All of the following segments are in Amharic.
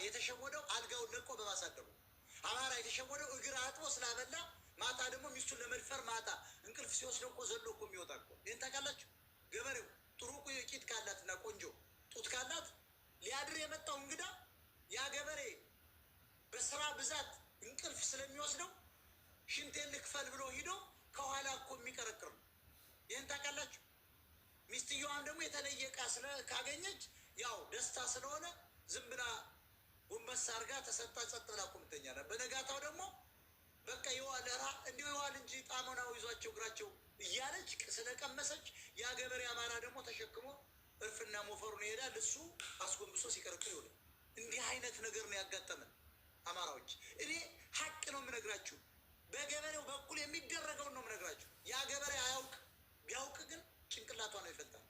የተሸወደው አልጋውን ለቆ በማሳደሩ፣ አማራ የተሸወደው እግር አጥቦ ስላበላ፣ ማታ ደግሞ ሚስቱን ለመድፈር ማታ እንቅልፍ ሲወስደው እኮ ዘሎ እኮ የሚወጣ እኮ፣ ይህን ታውቃላችሁ። ገበሬው ጥሩ ቂጥ ካላትና ቆንጆ ጡት ካላት ሊያድር የመጣው እንግዳ፣ ያ ገበሬ በስራ ብዛት እንቅልፍ ስለሚወስደው ሽንቴን ልክፈል ብሎ ሂዶ ከኋላ እኮ የሚቀረቅር ነው። ይህን ታውቃላችሁ። ሚስትየዋም ደግሞ የተለየ ዕቃ ካገኘች ያው ደስታ ስለሆነ ዝም ብላ ጎንበስ አድርጋ ተሰጣ ጸጥ ብላ እኮ የምተኛ ናት። በነጋታው ደግሞ በቃ ይዋል እንዲሁ ይዋል እንጂ ጣሞናው ይዟቸው እግራቸው እያለች ስለቀመሰች ያ ገበሬ አማራ ደግሞ ተሸክሞ እርፍና ሞፈሩን ይሄዳል። እሱ አስጎንብሶ ሲቀረቅር ይውላል። እንዲህ አይነት ነገር ነው ያጋጠመን አማራዎች። እኔ ሀቅ ነው የምነግራችሁ። በገበሬው በኩል የሚደረገውን ነው የምነግራችሁ። ያ ገበሬ አያውቅ። ቢያውቅ ግን ጭንቅላቷ ነው ይፈልጣል።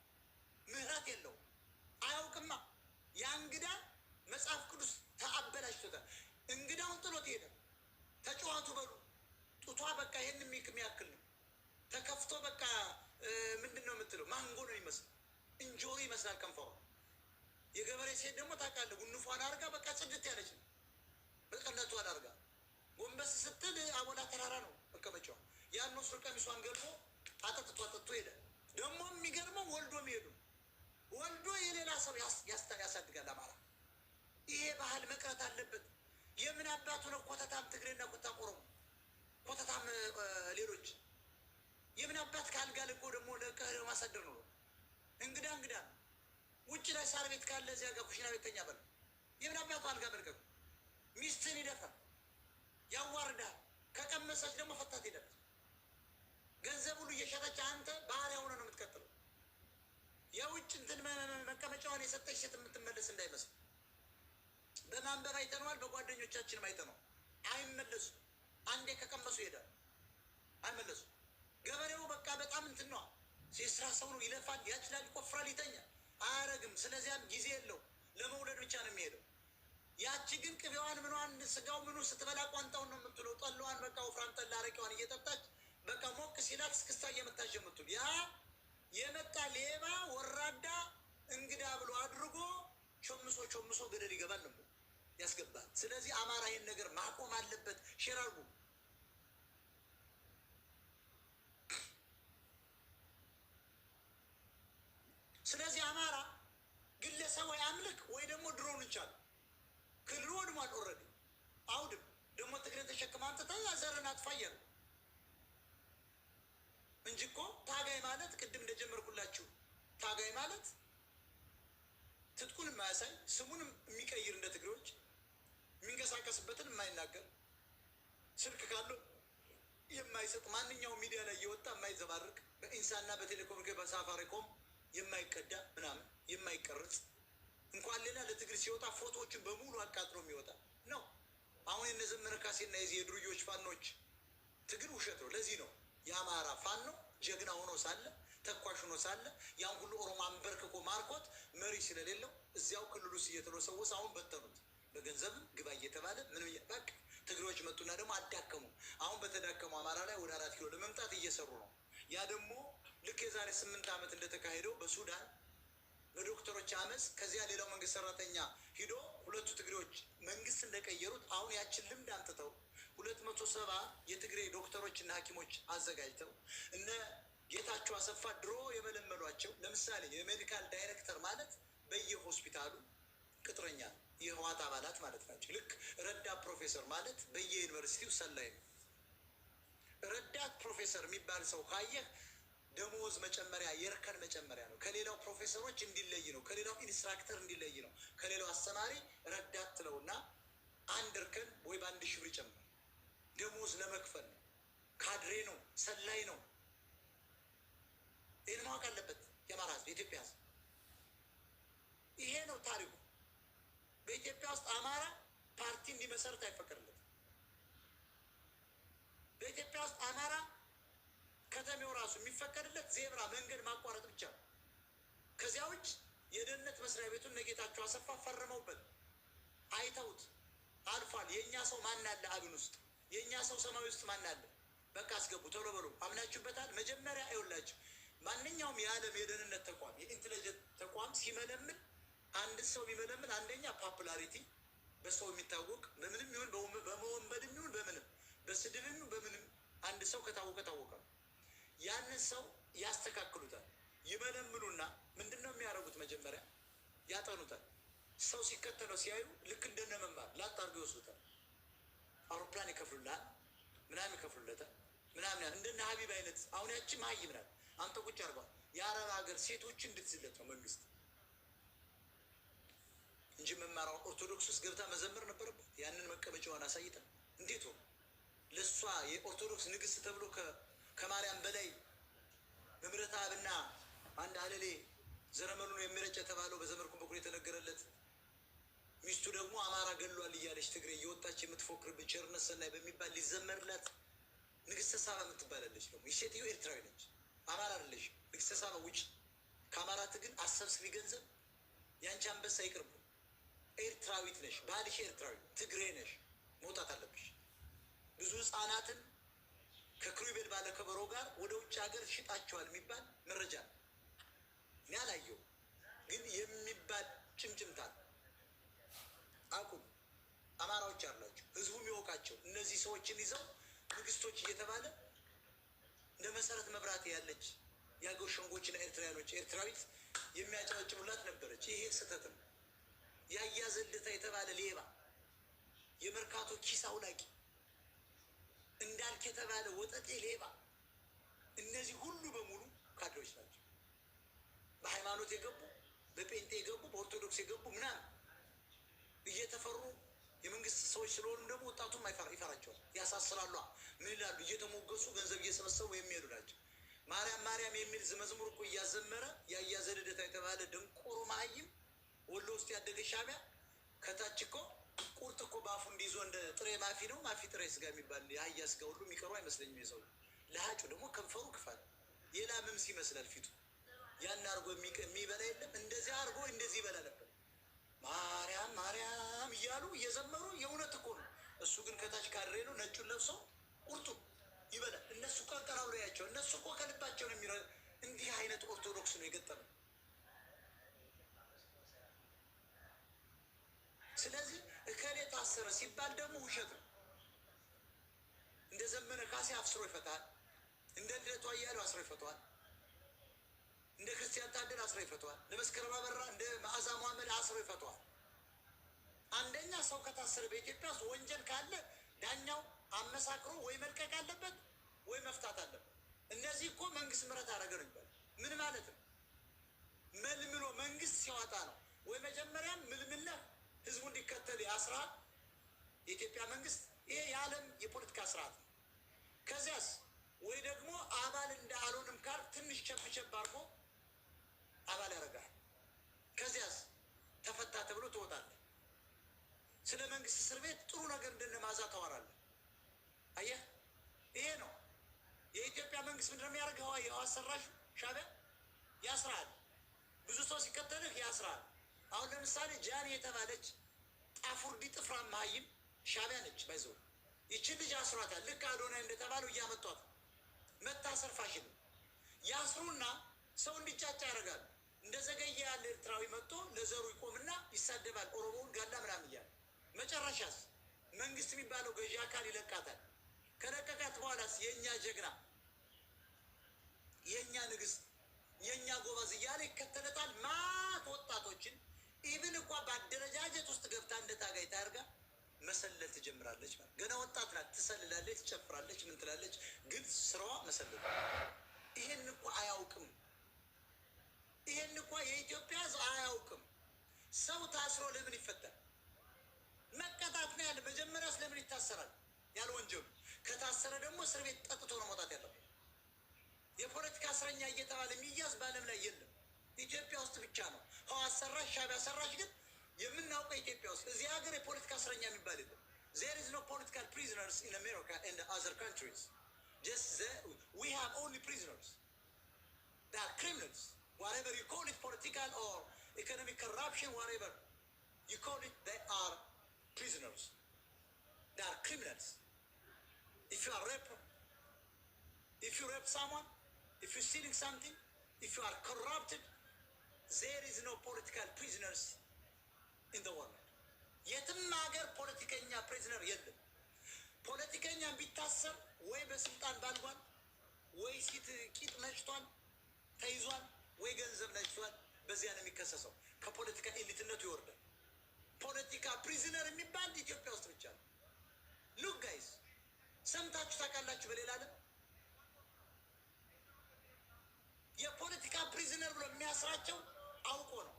ምህረት የለውም። አያውቅማ። ያ እንግዳ መጽሐፍ ቅዱስ ተአበላሽቶታል። እንግዳውን ጥሎት ይሄዳል። ተጫዋቱ በሉ ጡቷ በቃ ይሄን የሚያክል ነው። ተከፍቶ በቃ ምንድን ነው የምትለው? ማንጎ ነው ይመስል፣ እንጆሪ ይመስላል ከንፈሯ። የገበሬ ሴት ደግሞ ታውቃለህ፣ ጉንፏን አድርጋ በቃ ጽድት ያለች ነው። በቀለቷን አድርጋ ጎንበስ ስትል አቦላ ተራራ ነው መቀመጫዋ። ያን ወስዶ ቀሚሷን ገልቦ አጠጥቶ አጠጥቶ ሄደ። ደግሞ የሚገርመው ወልዶ የሚሄዱ፣ ወልዶ የሌላ ሰው ያሳድጋል አማራ። ይሄ ባህል መቅረት አለበት። የምን አባቱ ነው ኮተታም ትግሬና ኮተታም ኦሮሞ ኮተታም ሌሎች? የምን አባት ከአልጋ ልቆ ደግሞ ለቀህ ማሳደር ነው? እንግዳ እንግዳ ነው። ውጭ ላይ ሳር ቤት ካለ እዚያ ጋር ኩሽና ቤት ተኛ በለው። የምን አባቱ አልጋ መልቀቅ? ሚስትን ይደፍራል፣ ያዋርዳል። ከቀመሰች ደግሞ ፈታት ሄዳለች። ገንዘብ ሁሉ እየሸጠች አንተ ባሪያ ሆነ ነው የምትቀጥለው። የውጭ እንትን መቀመጫዋን የሰጠች ሴት የምትመለስ እንዳይመስል። በማንበብ አይተነዋል፣ በጓደኞቻችንም አይተነዋል። አይመለሱም። አንዴ ከቀመሱ ይሄዳል፣ አይመለሱም። ገበሬው በቃ በጣም እንትን ነዋ። የስራ ሰው ነው። ይለፋል፣ ያጭላል፣ ይቆፍራል፣ ይተኛል። አያረግም። ስለዚያም ጊዜ የለው፣ ለመውለድ ብቻ ነው የሚሄደው። ያቺ ግን ቅቤዋን ምኗን ስጋው ምኑ ስትበላ ቋንጣውን ነው የምትለው። ጠላዋን በቃ ወፍራም ጠላ አረቄዋን እየጠጣች በቃ ሞቅ ሲላት እስክስታ እየመታች የምትውል፣ ያ የመጣ ሌባ ወራዳ እንግዳ ብሎ አድርጎ ቾምሶ ቾምሶ ገደል ይገባል ነው ያስገባል። ስለዚህ አማራ ይህን ነገር ማቆም አለበት። Share አድርጉ። ስለዚህ አማራ ግለሰብ ወይ አምልክ ወይ ደግሞ ድሮን እንቻል። ክልሉ ወድሟል። Already አውድም ደግሞ ትግሬን ተሸክማ አምጥተህ ዘርን አጥፋ እያሉ እንጂ እኮ ታጋይ ማለት ቅድም እንደጀመርኩላችሁ ታጋይ ማለት ትጥቁን የማያሳይ፣ ስሙን የሚቀይር፣ እንደ ትግሬዎች የሚንቀሳቀስበትን የማይናገር፣ ስልክ ካለው የማይሰጥ፣ ማንኛውም ሚዲያ ላይ እየወጣ የማይዘባርቅ፣ በኢንሳና በቴሌኮሙኒኬሽን በሳፋሪኮም የማይቀዳ ምናምን የማይቀርጽ፣ እንኳን ሌላ ለትግል ሲወጣ ፎቶዎችን በሙሉ አቃጥሎ የሚወጣ ነው። አሁን የነ ዘመነ ካሴና የዚህ የዱርዮች ፋኖች ትግል ውሸት ነው። ለዚህ ነው የአማራ ፋኖ ጀግና ሆኖ ሳለ፣ ተኳሽ ሆኖ ሳለ፣ ያን ሁሉ ኦሮሞ አንበርክኮ ማርኮት መሪ ስለሌለው እዚያው ክልሉ ውስጥ እየተለሰወሰ አሁን በተኑት። በገንዘብም ግባ እየተባለ ምንም በቃ ትግሬዎች መጡና ደግሞ አዳከሙ። አሁን በተዳከሙ አማራ ላይ ወደ 4 ኪሎ ለመምጣት እየሰሩ ነው። ያ ደግሞ ልክ የዛሬ 8 ዓመት እንደተካሄደው በሱዳን በዶክተሮች አመፅ፣ ከዚያ ሌላው መንግስት ሰራተኛ ሂዶ ሁለቱ ትግሬዎች መንግስት እንደቀየሩት፣ አሁን ያችን ልምድ አምጥተው 270 የትግሬ ዶክተሮች እና ሐኪሞች አዘጋጅተው እነ ጌታቸው አሰፋ ድሮ የመለመሏቸው፣ ለምሳሌ የ medical director ማለት በየሆስፒታሉ ቅጥረኛ ነው፣ የህወሓት አባላት ማለት ናቸው። ልክ ረዳት ፕሮፌሰር ማለት በየዩኒቨርሲቲው ሰላይ ነው። ረዳት ፕሮፌሰር የሚባል ሰው ካየህ ደሞዝ መጨመሪያ የእርከን መጨመሪያ ነው። ከሌላው ፕሮፌሰሮች እንዲለይ ነው። ከሌላው instructor እንዲለይ ነው። ከሌላው አስተማሪ ረዳት ትለውና አንድ እርከን ወይ በ1,000 ብር ይጨምራል። ደሞዝ ለመክፈል ነው። ካድሬ ነው፣ ሰላይ ነው። ይህን ማወቅ አለበት የአማራ ህዝብ፣ የኢትዮጵያ ህዝብ። ይሄ ነው ታሪኩ። በኢትዮጵያ ውስጥ አማራ ፓርቲ እንዲመሰርት አይፈቀድለትም። በኢትዮጵያ ውስጥ አማራ ከተሜው ራሱ የሚፈቀድለት ዜብራ መንገድ ማቋረጥ ብቻ ነው። ከዚያ ውጭ የደህንነት መስሪያ ቤቱን እነ ጌታቸው አሰፋ ፈርመውበት አይተውት አልፏል። የእኛ ሰው ማን አለ? አብን ውስጥ የእኛ ሰው ሰማያዊ ውስጥ ማን አለ? በቃ አስገቡ፣ ቶሎ በሉ። አምናችሁበታል። መጀመሪያ አይውላችሁ ማንኛውም የዓለም የደህንነት ተቋም የ intelligence ተቋም ሲመለምል፣ አንድ ሰው የሚመለምል አንደኛ popularity፣ በሰው የሚታወቅ በምንም ይሁን በመወንበድም ይሁን በምንም በስድብም ይሁን በምንም አንድ ሰው ከታወቀ ታወቀ ነው። ያንን ሰው ያስተካክሉታል። ይመለምሉና ምንድን ነው የሚያደርጉት? መጀመሪያ ያጠኑታል። ሰው ሲከተለው ሲያዩ ልክ እንደነ መማር ላጥ አድርገው ይወስዱታል። አውሮፕላን ይከፍሉልሃል፣ ምናምን ይከፍሉለታል፣ ምናምን እንደነ ሀቢብ አይነት። አሁን ያቺ መሀይም ናት። አንተ ቁጭ አድርገዋል። የአረብ ሀገር ሴቶች እንድትዝለት ነው መንግስት እንጂ መማር ኦርቶዶክስ ውስጥ ገብታ መዘመር ነበረባት። ያንን መቀመጫዋን አሳይታ እንዴት ሆኖ ለእሷ የኦርቶዶክስ ንግስት ተብሎ ከማርያም በላይ በምሕረት አብና አንድ አለሌ ዘረመሉን የሚረጭ የተባለው በዘመድኩን በኩል የተነገረለት ሚስቱ ደግሞ አማራ ገሏል እያለች ትግሬ እየወጣች የምትፎክርብን ቸርነት ሰናይ በሚባል ሊዘመርላት ንግስተ ሳባ የምትባላለች ደግሞ ይህ ሴትዮ ኤርትራዊ ነች፣ አማራ አይደለሽ። ንግስተ ሳባ ውጭ ከአማራ ትግል አሰብስቢ ገንዘብ፣ ያንቺ አንበሳ ይቅርብ። ኤርትራዊት ነሽ፣ ባልሽ ኤርትራዊ ትግሬ ነሽ፣ መውጣት አለብሽ። ብዙ ህጻናትን ከክሩቤል ባለከበሮ ጋር ወደ ውጭ ሀገር ሽጣቸዋል የሚባል መረጃ ነው። እኔ አላየሁም፣ ግን የሚባል ጭምጭምታ ነው። አቁም። አማራዎች አላቸው፣ ህዝቡ የሚወቃቸው እነዚህ ሰዎችን ይዘው ንግስቶች እየተባለ እንደ መሰረት መብራት ያለች የአገው ሸንጎችና ኤርትራውያኖች ኤርትራዊት የሚያጨበጭቡላት ነበረች። ይሄ ስህተት ነው። ያያዘልታ የተባለ ሌባ፣ የመርካቶ ኪስ አውላቂ፣ እንዳልክ የተባለ ወጠጤ ሌባ፣ እነዚህ ሁሉ በሙሉ ካድሬዎች ናቸው። በሃይማኖት የገቡ፣ በጴንጤ የገቡ፣ በኦርቶዶክስ የገቡ ምናምን እየተፈሩ የመንግስት ሰዎች ስለሆኑም ደግሞ ወጣቱም ይፈራቸዋል። ያሳስራሉ። ምን ይላሉ? እየተሞገሱ ገንዘብ እየሰበሰቡ የሚሄዱ ናቸው። ማርያም ማርያም የሚል መዝሙር እኮ እያዘመረ ያያዘ ልደታ የተባለ ደንቆሮ መሀይም ወሎ ውስጥ ያደገ ሻዕቢያ ከታች እኮ ቁርጥ እኮ በአፉ እንዲይዞ እንደ ጥሬ ማፊ ነው ማፊ ጥሬ ስጋ የሚባል የአህያ ስጋ ሁሉ የሚቀሩ አይመስለኝም። የሰው ለሀጩ ደግሞ ከንፈሩ ክፋል የላምምስ ይመስላል ፊቱ። ያን አድርጎ የሚበላ የለም። እንደዚህ አድርጎ እንደዚህ ይበላ ነበር። ማርያም ማርያም እያሉ እየዘመሩ የእውነት እኮ ነው። እሱ ግን ከታች ካድሬ ነው፣ ነጩን ለብሶ ቁርጡ ይበላል። እነሱ እኮ አቀራብሮ ያቸው እነሱ እኮ ከልባቸው ነው የሚረ እንዲህ አይነት ኦርቶዶክስ ነው የገጠመው። ስለዚህ እከሌ ታሰረ ሲባል ደግሞ ውሸት ነው። እንደ ዘመነ ካሴ አስሮ ይፈታል። እንደ ልደቱ አያሌው አስሮ ይፈተዋል። እንደ ክርስቲያን ታደለ አስሮ ይፈተዋል። እንደ መስከረም አበራ፣ እንደ መዓዛ መሐመድ አስሮ ይፈተዋል። አንደኛ ሰው ከታሰረ በኢትዮጵያ ውስጥ ወንጀል ካለ ዳኛው አመሳክሮ ወይ መልቀቅ አለበት ወይ መፍታት አለበት። እነዚህ እኮ መንግስት ምህረት አደረገ ነው ይባላል። ምን ማለት ነው? መልምሎ መንግስት ሲያወጣ ነው ወይ መጀመሪያም ምልምለህ ህዝቡ እንዲከተል ያስራል የኢትዮጵያ መንግስት። ይሄ የዓለም የፖለቲካ ስርዓት ነው። ከዚያስ ወይ ደግሞ አባል እንደ አልሆንም ካል ትንሽ ቸብ ቸብ አድርጎ አባል ያደርጋል። ከዚያስ ተፈታ ተብሎ ትወጣለህ። ስለ መንግስት እስር ቤት ጥሩ ነገር እንደነማዛ ታወራለህ። አየህ፣ ይሄ ነው የኢትዮጵያ መንግስት። ምንድን ነው የሚያደርገው? የህዋስ ሰራሹ ሻዕቢያ ያስራል። ብዙ ሰው ሲከተልህ ያስራል። አሁን ለምሳሌ ጃኒ የተባለች ጣፉርዲ ጥፍራም መሀይም ሻዕቢያ ነች። ባይዘው ይችን ልጅ አስሯታል። ልክ አዶናይ እንደተባለው እያመጧት መታሰር ፋሽን ነው። ያስሩና ሰው እንዲጫጫ ያደርጋሉ። እንደ ዘገየ ያለ ኤርትራዊ መጥቶ ለዘሩ ይቆምና ይሳደባል። ኦሮሞውን ጋላ ምናምን እያለ መጨረሻስ መንግስት የሚባለው ገዢ አካል ይለቃታል። ከለቀቃት በኋላስ የእኛ ጀግና፣ የእኛ ንግስት፣ የእኛ ጎበዝ እያለ ይከተለታል። ማት ወጣቶችን even እንኳ በአደረጃጀት ውስጥ ገብታ እንደ ታጋይ ታርጋ መሰለል ትጀምራለች። ማለት ገና ወጣት ናት፣ ትሰልላለች፣ ትጨፍራለች፣ ምን ትላለች፣ ግን ስራዋ መሰለል። ይሄን እኮ አያውቅም። ይሄን እኮ የኢትዮጵያ ሕዝብ አያውቅም። ሰው ታስሮ ለምን ይፈታል? መቀጣት ነው ያለ። መጀመሪያስ ለምን ይታሰራል? ያለ ወንጀሉ ከታሰረ ደግሞ እስር ቤት ጠጥቶ ነው መውጣት ያለበት። የፖለቲካ እስረኛ እየተባለ የሚያዝ በዓለም ላይ የለም። ኢትዮጵያ ውስጥ ብቻ ነው። ህወሓት ሰራሽ ሻዕቢያ ሰራሽ ግን የምናውቀው ኢትዮጵያ ውስጥ እዚህ ሀገር የፖለቲካ እስረኛ የሚባል የለም። There is no political prisoners in America and other countries. Just we have only prisoners that are criminals, whatever you call it, political or economic corruption, whatever you call it, they are prisoners. They are criminals. If you are rape, if you rape someone, if you're stealing something, if you are corrupted, there is no political prisoners in the world. የትም ሀገር ፖለቲከኛ prisoner የለም። ፖለቲከኛ ቢታሰር ወይ በስልጣን ባልጓል፣ ወይ ሴት ቂጥ ነጭቷል ተይዟል፣ ወይ ገንዘብ ነጭቷል። በዚያ ነው የሚከሰሰው። ከፖለቲካ elite ነቱ ይወርዳል። ፖለቲካ prisoner የሚባል ኢትዮጵያ ውስጥ ብቻ ነው። Look guys፣ ሰምታችሁ ታውቃላችሁ? በሌላ ዓለም የፖለቲካ prisoner ብሎ የሚያስራቸው አውቆ ነው።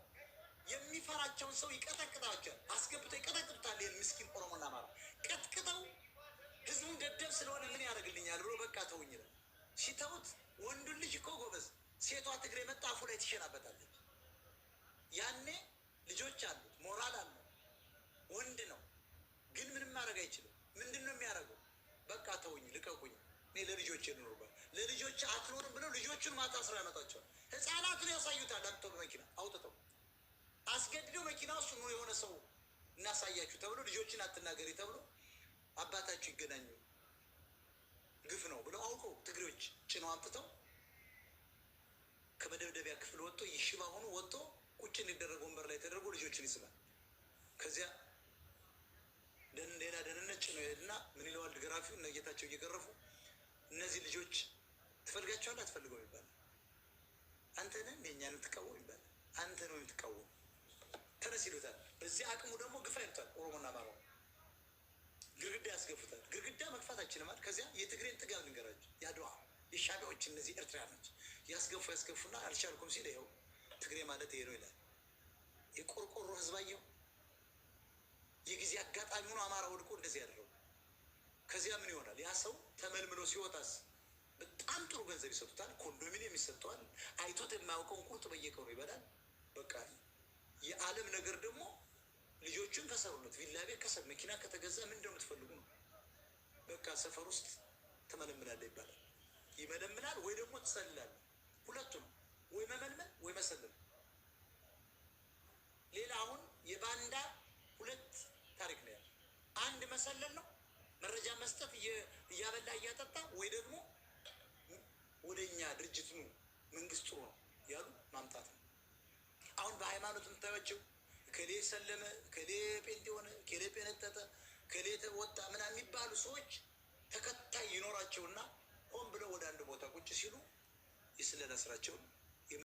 የሚፈራቸውን ሰው ይቀጠቅጣቸዋል። አስገብተው ይቀጠቅጡታል። ይህን ምስኪን ኦሮሞና አማራ ቀጥቅጠው ህዝቡን ደደብ ስለሆነ ምን ያደርግልኛል ብሎ በቃ ተውኝ ይላል። ሲተውት ወንዱን ልጅ እኮ ጎበዝ፣ ሴቷ ትግሬ መጣ አፉ ላይ ትሸናበታለች። ያኔ ልጆች አሉት፣ ሞራል አለው፣ ወንድ ነው። ግን ምንም ማድረግ አይችልም። ምንድን ነው የሚያደርገው? በቃ ተውኝ፣ ልቀቁኝ፣ እኔ ለልጆቼ ልኖርባል። ለልጆች አትኖርም ብለው ልጆቹን ማታ ስራ ያመጣቸዋል። ህፃናቱን ያሳዩታል። አምጥተው በመኪና አውጥተው አስገድደው መኪና ውስጥ ኑ የሆነ ሰው እናሳያችሁ ተብሎ ልጆችን አትናገሪ ተብሎ አባታችሁ ይገናኙ ግፍ ነው ብለው አውቀው ትግሬዎች ጭነው አምጥተው ከመደብደቢያ ክፍል ወጥቶ ይሽባ ሆኖ ወጥቶ ቁጭ እንዲደረግ ወንበር ላይ ተደርጎ ልጆችን ይስባል። ከዚያ ሌላ ደህንነት ጭነው ይሄድና ምን ይለዋል ገራፊው፣ እነ ጌታቸው እየገረፉ እነዚህ ልጆች ትፈልጋቸዋለህ አትፈልገውም ይባላል። አንተ ነህ እንደ እኛን የምትቃወም ይባላል። አንተ ነው የምትቃወም ተነስ ይሉታል። በዚህ አቅሙ ደግሞ ግፋ ይሉታል። ኦሮሞና አማራው ግድግዳ ያስገፉታል። ግድግዳ መግፋት አይችልም አይደል? ከዚያ የትግሬን ጥጋብ ልንገራችሁ፣ የአድዋ የሻዕቢያዎች እነዚህ ኤርትራያኖች ያስገፉ ያስገፉና አልቻልኩም ሲል ይኸው ትግሬ ማለት ይሄ ነው ይላል። የቆርቆሮ ህዝብ አየው። የጊዜ አጋጣሚ ሆኖ አማራ ወድቆ እንደዚህ ያደረጉ። ከዚያ ምን ይሆናል? ያ ሰው ተመልምሎ ሲወጣስ በጣም ጥሩ ገንዘብ ይሰጡታል፣ ኮንዶሚኒየም ይሰጠዋል። አይቶት የማያውቀውን ቁርጥ በየቀኑ ይበላል። በቃ የዓለም ነገር ደግሞ ልጆቹን ከሰሩለት ቪላ ቤት ከሰር መኪና ከተገዛ ምንድን ነው የምትፈልጉ ነው። በቃ ሰፈር ውስጥ ትመለምላለህ ይባላል። ይመለምላል ወይ ደግሞ ትሰልላለህ። ሁለቱ ነው፣ ወይ መመልመል ወይ መሰለል። ሌላ አሁን የባንዳ ሁለት ታሪክ ነው ያለው። አንድ መሰለል ነው፣ መረጃ መስጠት እያበላ እያጠጣ፣ ወይ ደግሞ ወደ እኛ ድርጅት ኑ መንግስት ጥሩ ነው ያሉ ማምጣት ነው። አሁን በሃይማኖት የምታዩቸው እከሌ ሰለመ፣ እከሌ ጴንጤ ሆነ፣ እከሌ ጴነጠጠ፣ እከሌ ወጣ ምናምን የሚባሉ ሰዎች ተከታይ ይኖራቸውና ሆን ብለው ወደ አንድ ቦታ ቁጭ ሲሉ የስለላ ስራቸውን